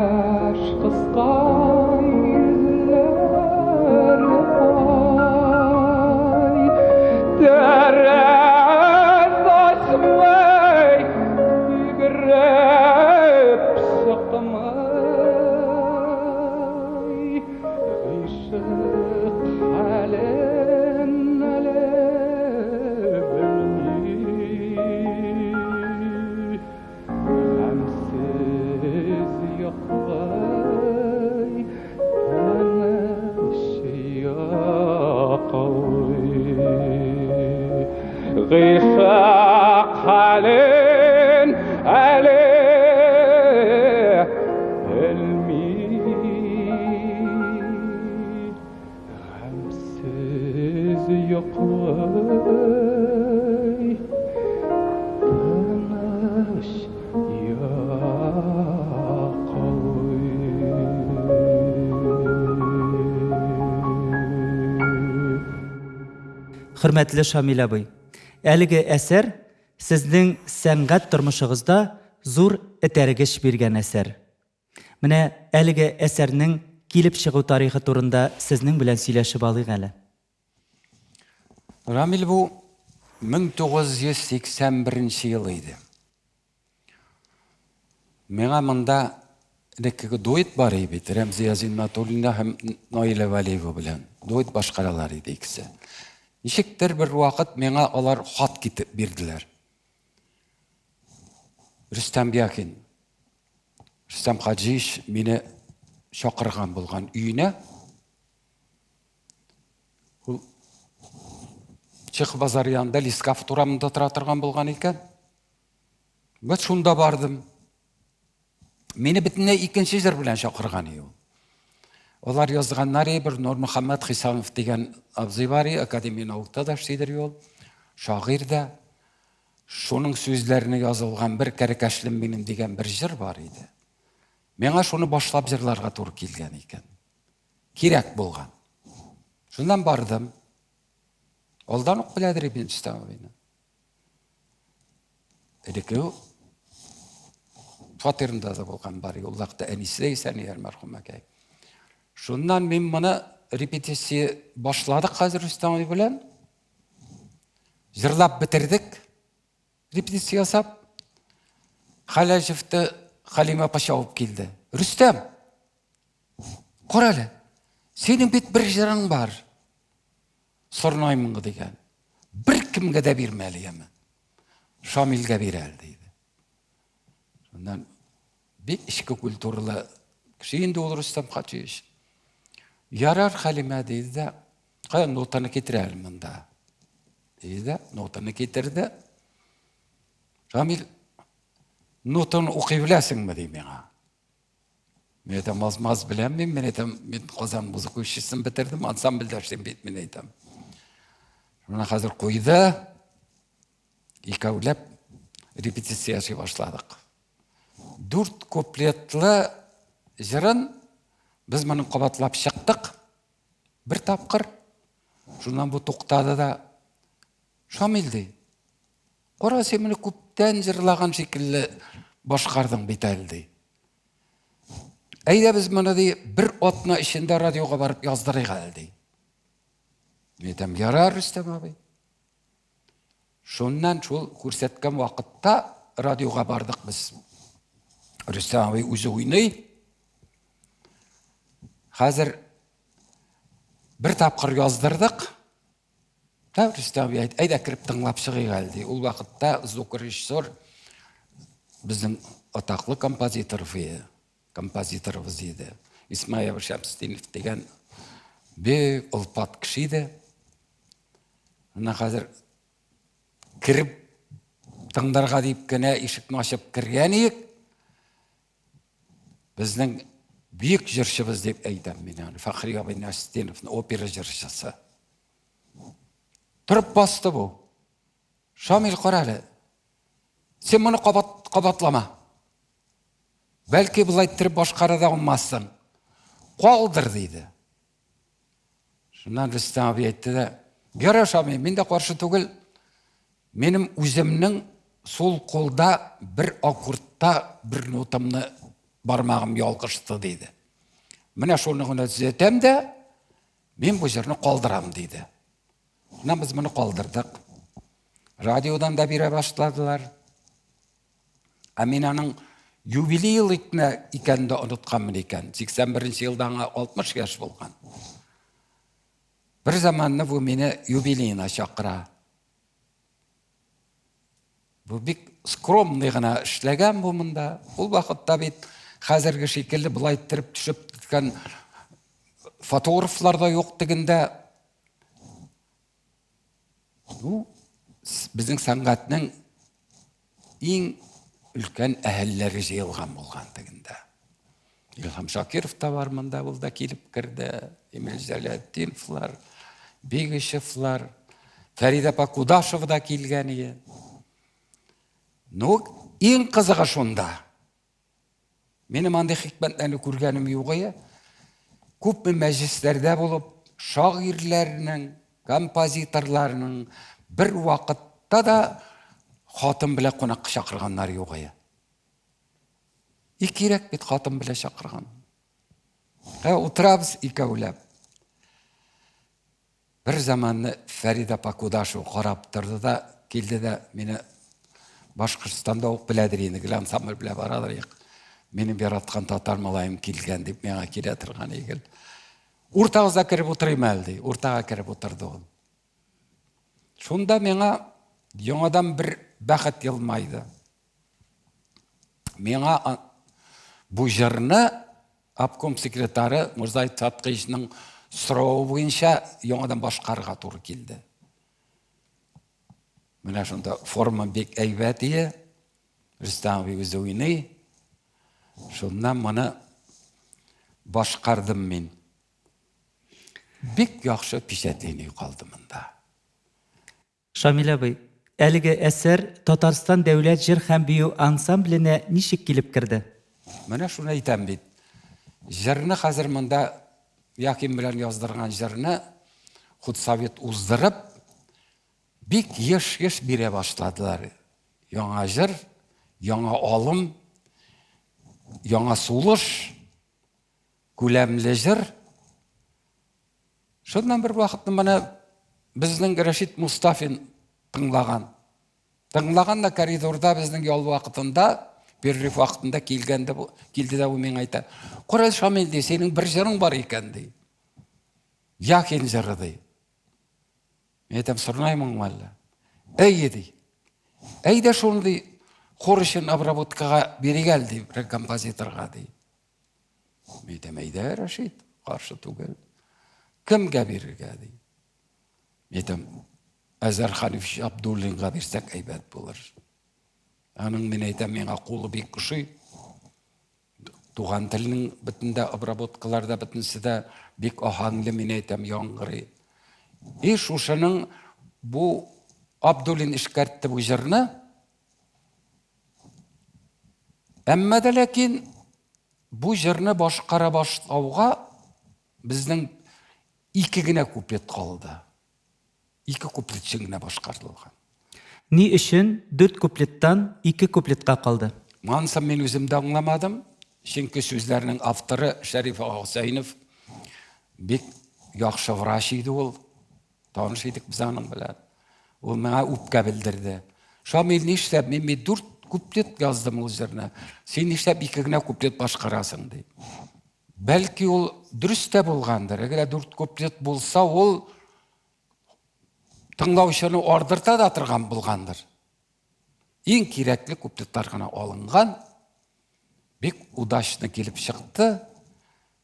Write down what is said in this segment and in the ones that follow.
Яшь кыскан йөзләре ай, Тәрәз ачмый, йөгереп чыкмый. Гыйшык хәлен әле белми. Гамьсез йоклый, тыныч йоклый. Гыйшык хәлен әле белми. Гамьсез йоклый, тыныч йоклый. Хөрмәтле Шамил абый, әлеге әсәр сезнең сәнгать тормышыгызда зур этәргеч биргән әсәр. Менә әлеге әсәрнең килеп чыгу тарихы турында сезнең белән сөйләшеп алыйк әле. Рамил, бу 1981 ел иде. Миңа монда элеккеге дуэт бар иде бит, Рәмзия Зиннатуллина һәм Наилә Вәлиева белән. Дуэт башкаралар иде икесе. Ничектер бер вакыт миңа алар хат китеп бирделәр. Рөстәм Яхин, Рөстәм Хаҗиевич мине чакырган булган өенә. Ул Чех базар янында Лискаф урамында тора торган булган икән. Вот шунда бардым. Мине бөтенләй икенче җыр белән чакырган иде ул. Алар язганнар бер Нурмөхәммәт Хисамов дигән абзый бар, Академия наукта да эшлидер ул. Шагыйрь дә. Шуның сүзләренә язылган бер кәркәшлем минем дигән бер җыр бар иде. Миңа шуны башлап җырларга туры килгән икән. Кирәк булган. Шуннан бардым. Алдан ук беләдер Ибн Рөстәм абыйны. Элекке фатирында да булган бар. Ул вакытта әнисе дә исән иде, мәрхүмәкәй. Шуннан мин моны репетиция башладык хәзер Рөстәм абый белән. Җырлап бетердек. Репетиция ясап. Хәләҗевте Хәлимә апа чабып килде. Рөстәм, кара әле, синең бит бер җырың бар. Сорнай моңы дигән. Бер кемгә дә бирмә әле, яме. Шамилгә бир әле, диде. Шуннан бик эчке культуралы кеше инде ул Рөстәм Хаҗиевич. Ярар, Хәлимә, диде дә, кая нотаны китер әле монда. Диде дә, нотаны китерде. Шамил, нотаны укый беләсеңме, ди миңа. Мин әйтәм, аз-маз беләм мин, мин әйтәм, мин Казан музыка училищесын бетердем, ансамбльдә эшлим бит, мин әйтәм. Менә хәзер куйды, икәүләп репетиция ясый башладык. Дүрт куплетлы җырын без моны кабатлап чыктык бер тапкыр. Шуннан бу туктады да, Шамил ди, кара син моны күптән җырлаган шикелле башкардың бит әле ди. Әйдә без моны ди, бер атна эчендә радиога барып яздырыйк әле ди. Мин әйтәм, ярар, Рөстәм абый. Шуннан шул күрсәткән вакытта радиога бардык без. Рөстәм абый үзе уйный. Хәзер бер тапкыр яздырдык. Та Рөстәм абый әйт, әйдә кереп тыңлап чыгыйк әле ди. Ул вакытта звукорежиссер безнең атаклы композитор композиторыбыз иде. Исмаил Шәмсетдинов дигән бик олпат кеше иде. Менә хәзер кереп тыңларга дип кенә ишекне ачып кергән идек. Безнең бөек җырчыбыз дип әйтәм мин аны, Фәхри абый Насретдиновны, опера җырчысы. Торып басты бу. Шамил, кара әле. Син моны кабат, кабатлама. Бәлки болай иттереп башкара да алмассың. Калдыр, диде. Шуннан Рөстәм абый әйтте дә, Ярар, Шамил, мин дә каршы түгел. Минем үземнең сул кулда бер аккордта бер нотамны Бармагым ялгышты, диде. Менә шуны гына төзәтәм дә, мин бу җырны калдырам, диде. Менә без моны калдырдык. Радиодан да бирә башладылар. Ә мин аның юбилей ел икәнен дә онытканмын икән. 81 елда аңа 60 яшь булган. Бер заманны бу мине юбилеена чакыра. Бу бик скромный гына эшләгән бу монда. Ул вакытта бит хәзерге шикелле болай иттереп төшеп киткән фотографлар да юк тегендә. Ну, безнең сәнгатьнең иң өлкән әһелләре җыелган булган тегендә. Илһам Шакиров та бар монда, ул да килеп керде. Эмиль Җәләтдиновлар, Бигешевлар, Фәридә апа Кудашева да килгән иде. Ну, иң кызыгы шунда. Минем андый хикмәтләрне күргәнем юк иде. Күпме мәҗлесләрдә булып, шагыйрьләрнең, композиторларның бер вакытта да хатын белән кунакка чакырганнар юк иде. И кирәк бит хатын белән чакырган. Ә утырабыз икәүләп. Бер заманны Фәридә апа Кудашева карап торды да, килде дә мине Башкортстанда ук беләдер инде, гел ансамбль белән барадыр идек. Минем яраткан татар малаем килгән дип миңа килә торган игел. Уртагызда кереп утырыйм әле, ди. Уртага кереп утырды ул. Шунда миңа яңадан бер бәхет елмайды. Миңа бу җырны обком секретаре Мурзай Саткыйчның соравы буенча яңадан башкарырга туры килде. Менә шунда форма бик әйбәт ие. Рөстәм абый үзе уйный. Шуннан моны башкардым мин. Бик яхшы впечатление калды монда. Шамил абый, әлеге әсәр Татарстан дәүләт җыр һәм бию ансамбленә ничек килеп керде? Менә шуны әйтәм бит. Җырны хәзер монда Яким белән яздырган җырны худсовет уздырып, бик еш-еш бирә башладылар. Яңа җыр, яңа алым, яңа сулыш, күләмле җыр. Шуннан бер вакытны менә безнең Рәшит Мустафин тыңлаган. Тыңлаган да коридорда безнең ял вакытында, перерыв вакытында килгәндә бу, килде дә бу миңа әйтә. Кара Шамил ди, синең бер җырың бар икән ди. Яхин җыры ди. Мин әйтәм, сорнаймыңмы әллә? Әйе ди. Әйдә шуны ди, хор өчен обработкага бирик әле ди, бер композиторга ди. Мин әйтәм, әйдә, Рәшит, каршы түгел. Кемгә бирергә, ди. Мин әйтәм, Әзәр Ханифович Абдуллинга бирсәк әйбәт булыр. Аның, мин әйтәм, миңа кулы бик ошый. Туган телнең бөтен дә обработкаларда бөтенесе дә бик аһәңле, мин әйтәм, яңгырый. И шушының бу Абдуллин эшкәртте бу җырны. Әмма дә ләкин бу җырны башкара башлауга безнең ике генә куплет калды. Ике куплет өчен генә башкарылган. Ни өчен дүрт куплеттан ике куплетка калды? Монысын мин үзем дә аңламадым, чөнки сүзләрнең авторы Шәриф ага Хөсәенов бик яхшы врач иде ул. Таныш идек без аның белән. Ул миңа үпкә белдерде. Шамил, нишләп мин бит дүрт куплет яздым ул җырны. Син нишләп ике генә куплет башкарасың ди. Бәлки ул дөрес тә булгандыр. Әгәр дүрт куплет булса, ул тыңлаучыны ардырта да торган булгандыр. Иң кирәкле куплетлар гына алынган. Бик удачно килеп чыкты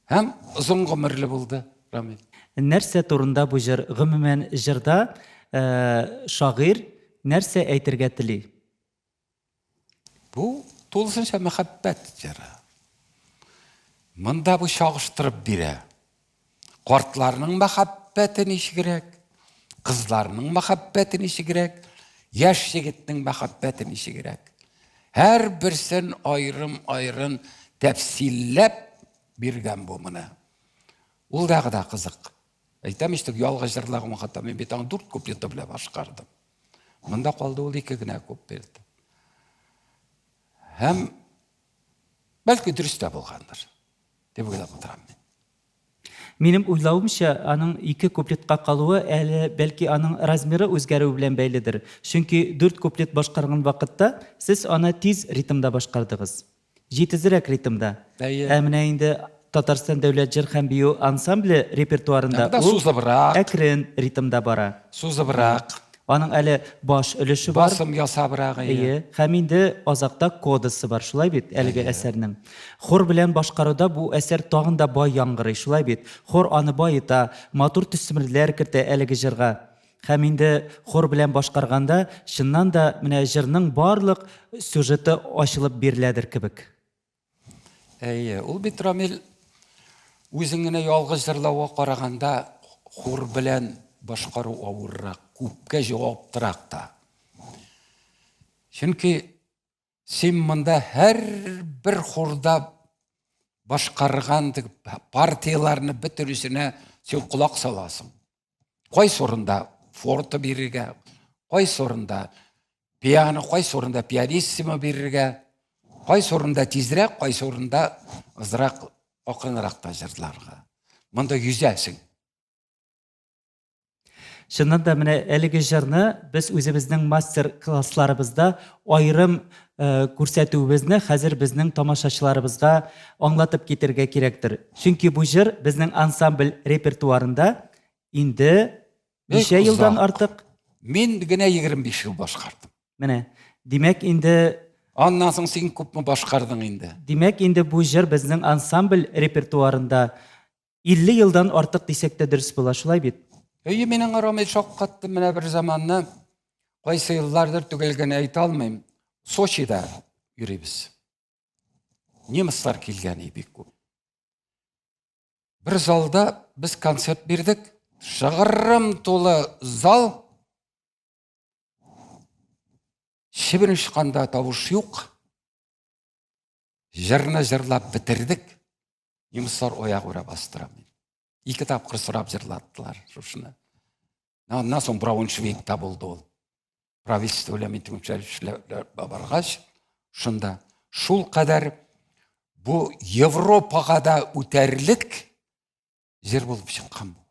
һәм озын гомерле булды, Рамил. Нәрсә турында бу җыр? Гомумән, җырда шагыйрь нәрсә әйтергә тели? Бу тулысынча мәхәббәт җыры. Монда бу чагыштырып бирә. Картларның мәхәббәте ничегрәк, кызларның мәхәббәте ничегрәк, яшь егетнең мәхәббәте ничегрәк. Һәрберсен аерым-аерым тәфсилләп биргән бу моны. Ул дагы да кызык. Әйтәм ич, ялгыз җырлаган вакытта мин бит аны дүрт куплеты белән башкардым. Монда калды ул ике генә куплет. Һәм Бәлки дөрес тә булгандыр, дип уйлап утырам мин. Минем уйлавымча, аның ике куплетка калуы әле бәлки аның размеры үзгәрүе белән бәйледер. Чөнки дүрт куплет башкарган вакытта сез аны тиз ритмда башкардыгыз. Җитезрәк ритмда. Әйе. Ә менә инде Татарстан дәүләт җыр һәм бию ансамбле репертуарында Анда ул сузыбрак. әкрен ритмда бара. Сузыбрак. Аның әле баш өлеше бар. Басым ясабрак, әйе. Әйе. Һәм инде азакта кодасы бар, шулай бит, әлеге әсәрнең. Хор белән башкаруда бу әсәр тагын да бай яңгырый, шулай бит. Хор аны баета, матур төсмерләр кертә әлеге җырга. Һәм инде хор белән башкарганда, чыннан да, менә җырның барлык сюжеты ачылып биреләдер кебек. Әйе, ул бит, Рамил, үзең генә ялгыз җырлауга караганда хор белән башкару авыррак, күпкә җаваптырак та. Чөнки син монда һәрбер хорда башкарган партияләрне бөтенесенә син колак саласың. Кайсы урында форте бирергә, кайсы урында пиано, кайсы урында пианиссимо бирергә, кайсы урында тизрәк, кайсы урында азрак акрынрак та җырларга. Монда йөзәсең. Чыннан да менә әлеге җырны без үзебезнең мастер-классларыбызда аерым э, күрсәтүебезне хәзер безнең тамашачыларыбызга аңлатып китергә кирәктер. Чөнки бу җыр безнең ансамбль репертуарында инде ничә елдан артык? Мин генә 25 ел башкардым. Менә, димәк инде Аннан соң син күпме башкардың инде? Димәк инде бу җыр безнең ансамбль репертуарында 50 елдан артык дисәк тә дөрес була, шулай бит? Әйе, мин аңа Рамил шаккаттым менә бер заманны. Кайсы еллардыр төгәл генә әйтә алмыйм. Сочида йөрибез. Немецлар килгән иде бик күп. Бер залда без концерт бирдек. Шыгрым тулы зал. Чебен очканда тавыш юк. Җырны җырлап бетердек. Немецлар аяк үрә бастыра. Ике тапкыр сорап җырлаттылар шушыны. Аннан соң Брауншвейгта булды ул. Правительство белән митингчәләр баргач, шунда шул кадәр бу Европага да үтәрлек җыр булып чыккан бу.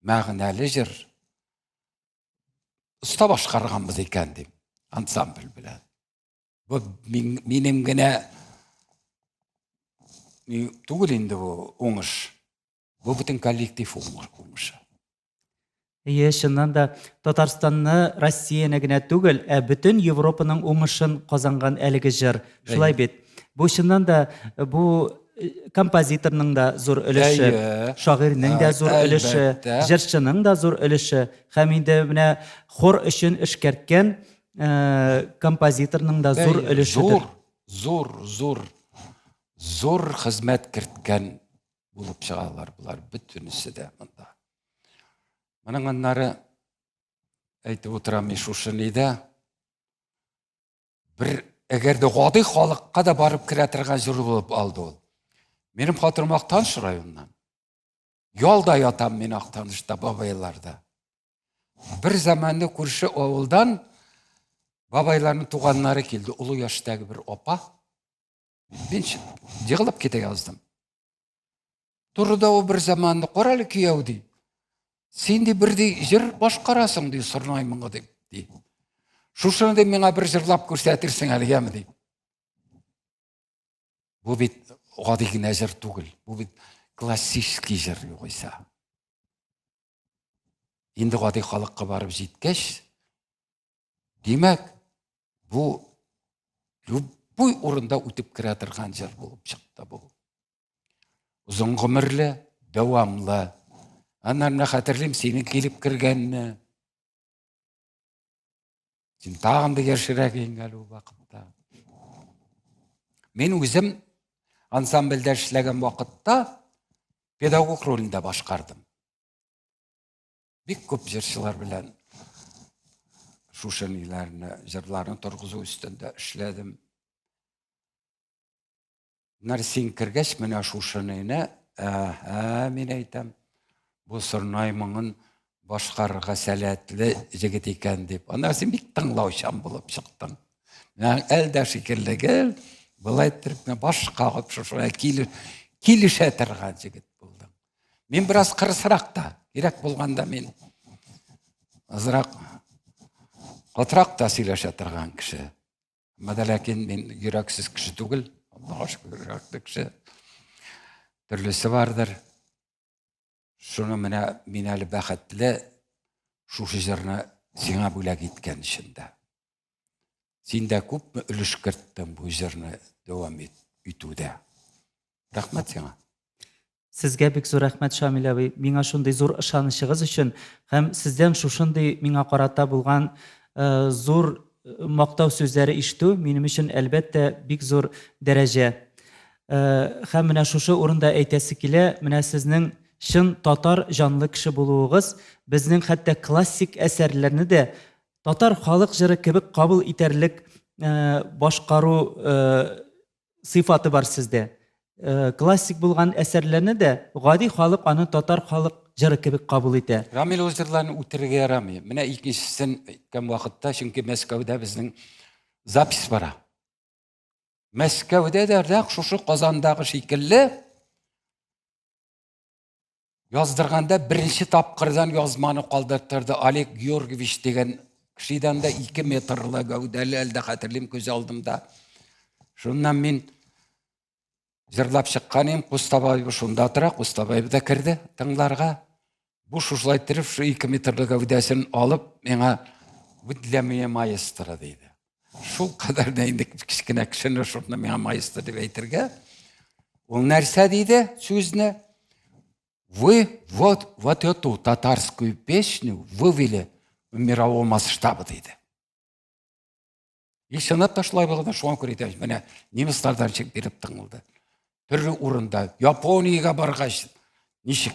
Мәгънәле җыр. Оста башкарганбыз икән дим, ансамбль белән. Бу минем генә түгел инде бу уңыш. Бу бөтен коллектив уңышы. Әйе, чыннан да Татарстанны, Россияне генә түгел, ә бөтен Европаның уңышын казанган әлеге җыр. Шулай бит. Бу чыннан да бу э, композиторның да зур өлеше, шагыйрьнең дә зур өлеше, җырчының да зур өлеше һәм инде менә хор өчен эшкәрткән э, композиторның да зур өлешедер. Зур, зур, зур, зур хезмәт керткән булып чыгалар болар бөтенесе дә монда. Моның аннары әйтеп утырам мин шушы нидә бер әгәр дә гади халыкка да барып керә торган җыр булып алды ул. Минем хатыным Актаныш районыннан. Ялда ятам мин Актанышта, бабайларда. Бер заманны күрше авылдан бабайларның туганнары килде. Олы яшьтәге бер апа. Мин егылып китә яздым. Турыда ул бер заманны кара әле кияү ди. Син ди бер ди җыр башкарасың ди сорнай моңы дип ди. Шушыны ди миңа бер җырлап күрсәтерсең әле яме ди. Бу бит гади генә җыр түгел. Бу бит классический җыр югыйсә. Инде гади халыкка барып җиткәч, Димәк, бу любой урында үтеп керә торган җыр булып чыкты бу. Озын гомерле, дәвамлы. Аннан менә хәтерлим синең килеп кергәнне. Син тагын да яшьрәк идең әле ул вакытта. Мин үзем ансамбльдә эшләгән вакытта педагог ролендә башкардым. Бик күп җырчылар белән шушы ниләрне, җырларны торгызу өстендә эшләдем. Нар син кергәч, менә шушы нине, ә, мин әйтәм, бу сорнай моңын башкарырга сәләтле җегет икән дип. Аннан син бик тыңлаучан булып чыктың. Менә әлдә шикелле гел Болай иттереп кенә баш кагып шушылай килешә торган җегет булдым. Мин бераз кырысрак та, кирәк булганда мин азрак катырак та сөйләшә торган кеше. Әмма дә ләкин мин йөрәксез кеше түгел, Аллага шөкер, йөрәкле кеше. Төрлесе бардыр. Шуны менә мин әле бәхетле шушы җырны сиңа бүләк иткән өчен дә. Син дә күпме өлеш керттең бу җырны дәвам итүдә. Рәхмәт сиңа. Сезгә бик зур рәхмәт, Шамил абый, миңа шундый зур ышанычыгыз өчен һәм сездән шушындый миңа карата булган зур мактау сүзләре ишетү минем өчен, әлбәттә, бик зур дәрәҗә. Һәм менә шушы урында әйтәсе килә, менә сезнең чын татар җанлы кеше булуыгыз безнең хәтта классик әсәрләрне дә татар халык җыры кебек кабул итәрлек башкару сыйфаты бар сездә. Классик булган әсәрләрне дә гади халык аны татар халык җыры кебек кабул итә. Рамил, ул җырларны үтерергә ярамый. Менә икенчесен әйткән вакытта, чөнки Мәскәүдә безнең запись бара. Мәскәүдә дә нәкъ шушы Казандагы шикелле яздырганда беренче тапкырдан язманы калдырттырды Олег Георгиевич дигән кешедән дә 2 метрлы гәүдәле, әле дә хәтерлим күз алдымда. Шуннан мин җырлап чыккан идем, Кустабаев шунда тора, Кустабаев да керде тыңларга. Бу шушылай иттереп, шу 2 метрлы гәүдәсен алып, миңа вы для меня маэстро диде. Шул кадәр дә инде кечкенә кешене шуны миңа маэстро дип әйтергә. Ул нәрсә диде сүзне? Вы вот, вот эту татарскую песню вывели в мирового масштаба диде. И чынлап та шулай булган, шуңа күрә әйтәм, менә немецлардан чыгып биреп тыңлады. Төрле урында, Япониягә баргач, ничек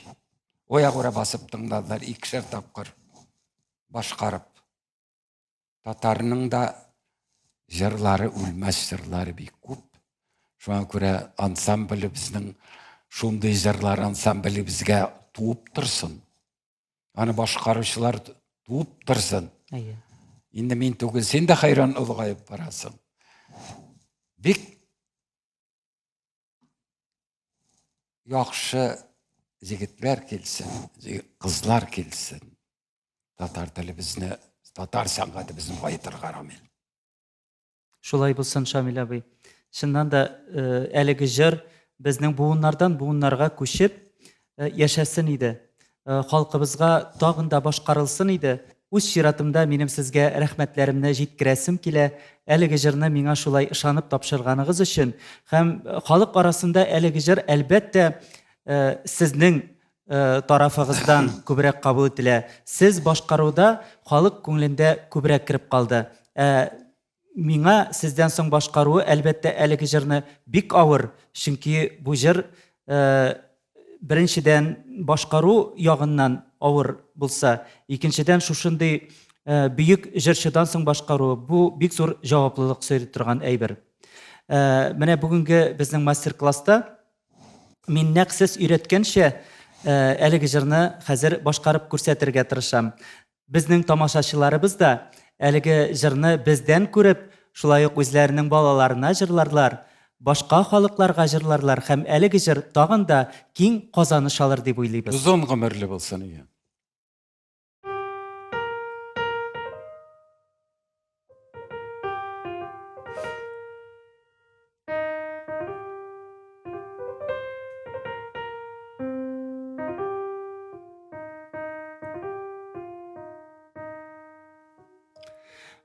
аягүрә басып тыңладылар, икешәр тапкыр башкарып. Татарның да җырлары үлмәс җырлары бик күп. Шуңа күрә ансамблебезнең шундый җырлар ансамбле безгә туып торсын. Аны башкаручылар туып торсын. Әйе. Инде мин түгел, син дә хәйран олыгаеп барасың. Бик яхшы егетләр килсен, кызлар килсен. Татар телебезне, татар сәнгатебезне баетырга, Рамил. Шулай булсын, Шамил абый. Чыннан да, э, әлеге җыр безнең буыннардан буыннарга күчеп э, яшәсен иде. Э, халкыбызга тагын да башкарылсын иде. Үз чиратымда минем сезгә рәхмәтләремне җиткерәсем килә. Әлеге җырны миңа шулай ышанып тапшырганыгыз өчен һәм халык арасында әлеге җыр әлбәттә сезнең тарафыгыздан күбрәк кабул ителә. Сез башкаруда халык күңелендә күбрәк кереп калды. Ә миңа сездән соң башкаруы, әлбәттә, әлеге җырны бик авыр, чөнки бу җыр беренчедән башкару ягыннан авыр булса, икенчедән шушындый бөек җырчыдан соң башкаруы бу бик зур җаваплылык сорый торган әйбер. Менә бүгенге безнең мастер-класста мин нәкъ сез өйрәткәнчә әлеге җырны хәзер башкарып күрсәтергә тырышам. Безнең тамашачыларыбыз да әлеге җырны бездән күреп, шулай ук үзләренең балаларына җырларлар, башка халыкларга җырларлар һәм әлеге җыр тагын да киң казаныш алыр дип уйлыйбыз. Озын гомерле булсын, ия.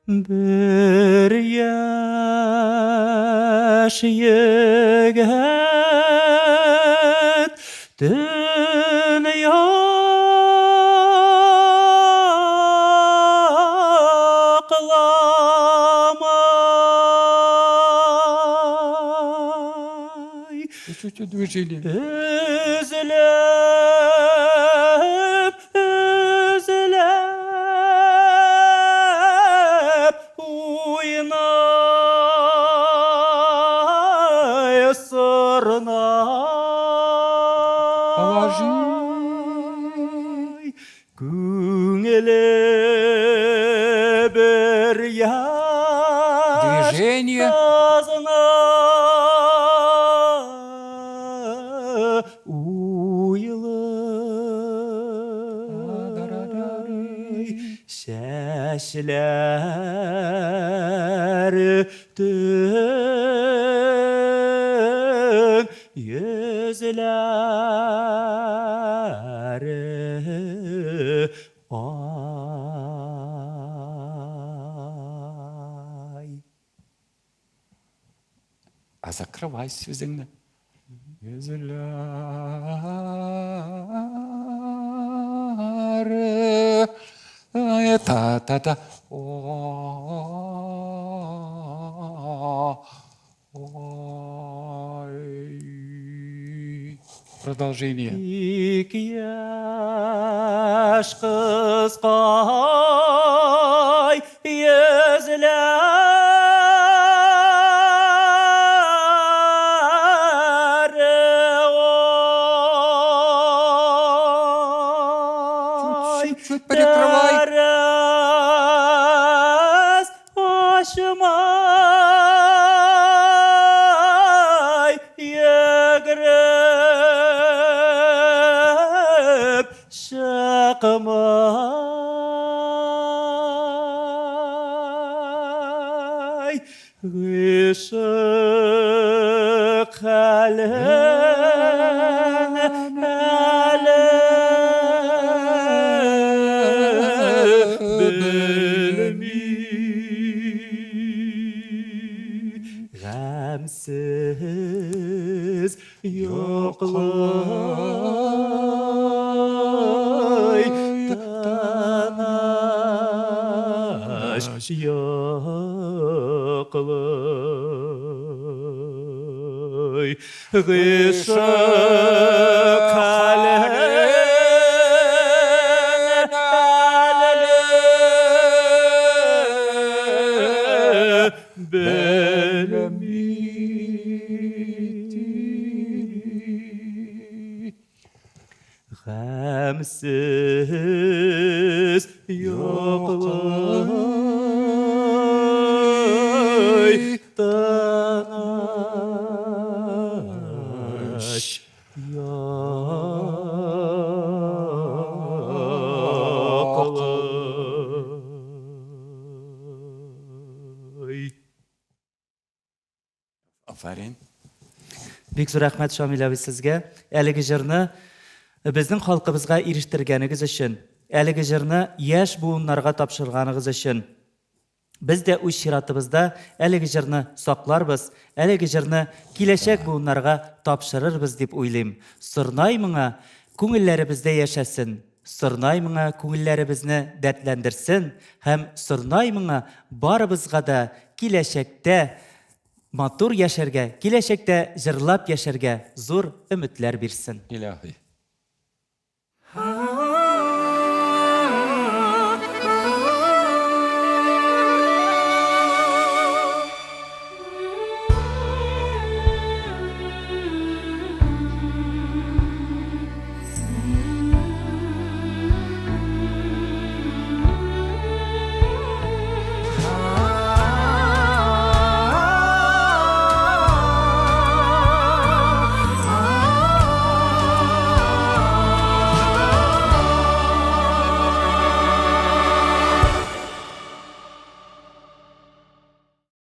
Бер яшь егет төн якламай. Чуть-чуть движение. Өзелеп, өзелеп уйнай сырнай. Положи. Күңеле бер яшь Движение. кызның Уйлый чәчләре төн йөзләре ай. А закрывай сүзеңне. Йөзләре та та та ой. Продолжение. Тик яшь кызкай йөзләре ай. Чуть-чуть прикрывай. Дәрес ачмай йөгереп чыкмай. Гыйшык хәлен әле белми. Гамьсез йоклый тыныч йоклый. Гыйшык хәлен әле белми. Гамьсез йоклый тыныч йоклый. Афәрин. Бик зур рәхмәт, Шамил абый, сезгә. Әлеге җырны безнең халкыбызга ирештергәнегез өчен, әлеге җырны яшь буыннарга тапшырганыгыз өчен. Без дә үз чиратыбызда әлеге җырны сакларбыз, әлеге җырны киләчәк буыннарга тапшырырбыз дип уйлыйм. Сорнай моңа күңелләребездә яшәсен, сорнай моңа күңелләребезне дәртләндерсен һәм сорнай моңа барыбызга да киләчәктә матур яшәргә, киләчәктә җырлап яшәргә зур өметләр бирсен. Илаһи.